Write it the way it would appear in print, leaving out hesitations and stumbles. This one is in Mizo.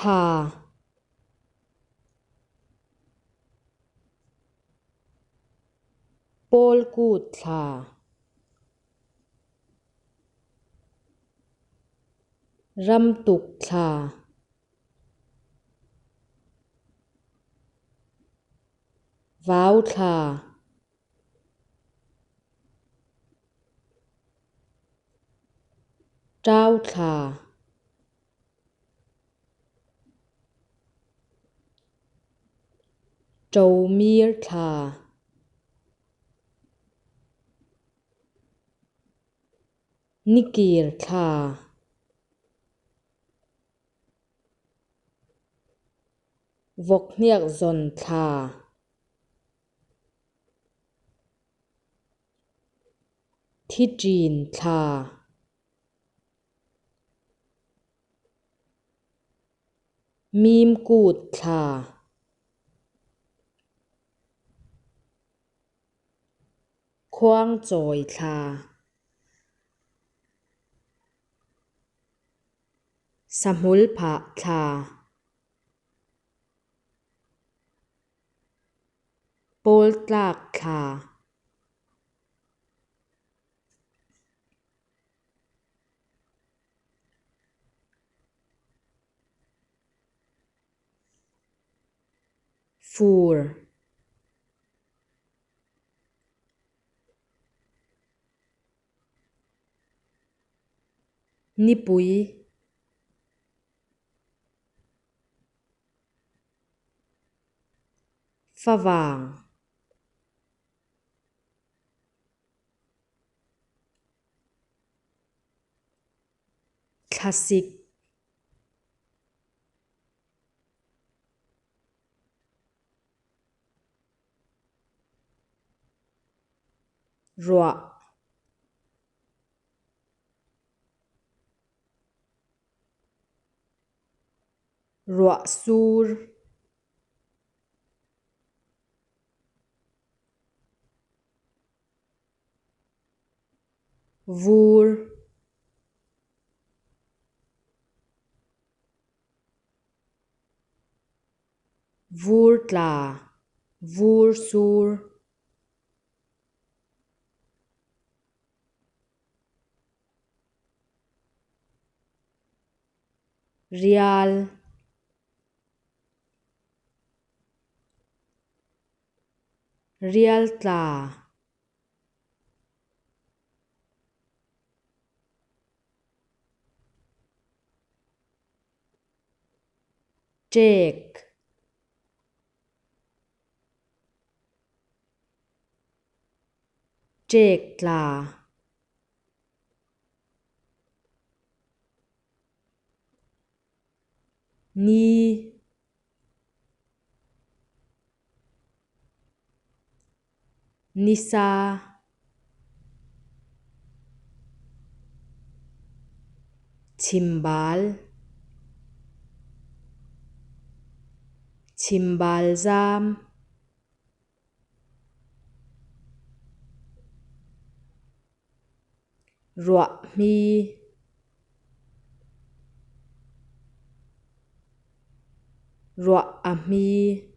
Thla. Pawlkut thla. Ramtuk thla. Vau thla. Ṭau thla. Ṭomir thla. Nikir thla. Vawkhniakzawn thla. Thiṭin thla. Mimkut thla. Khuangchawi thla. Sahmulphah thla. Pawltlak thla. Fur. Nipui. Favang. Thlasik. Ruah. Ruahsur. Vur. Vur tla. Vur sur. Rial. Rial tla. Ṭek. Ṭek tla. Ni. Nisa. Chhimbal. Chhimbal zam. Ruahmi. Ruah a hmi.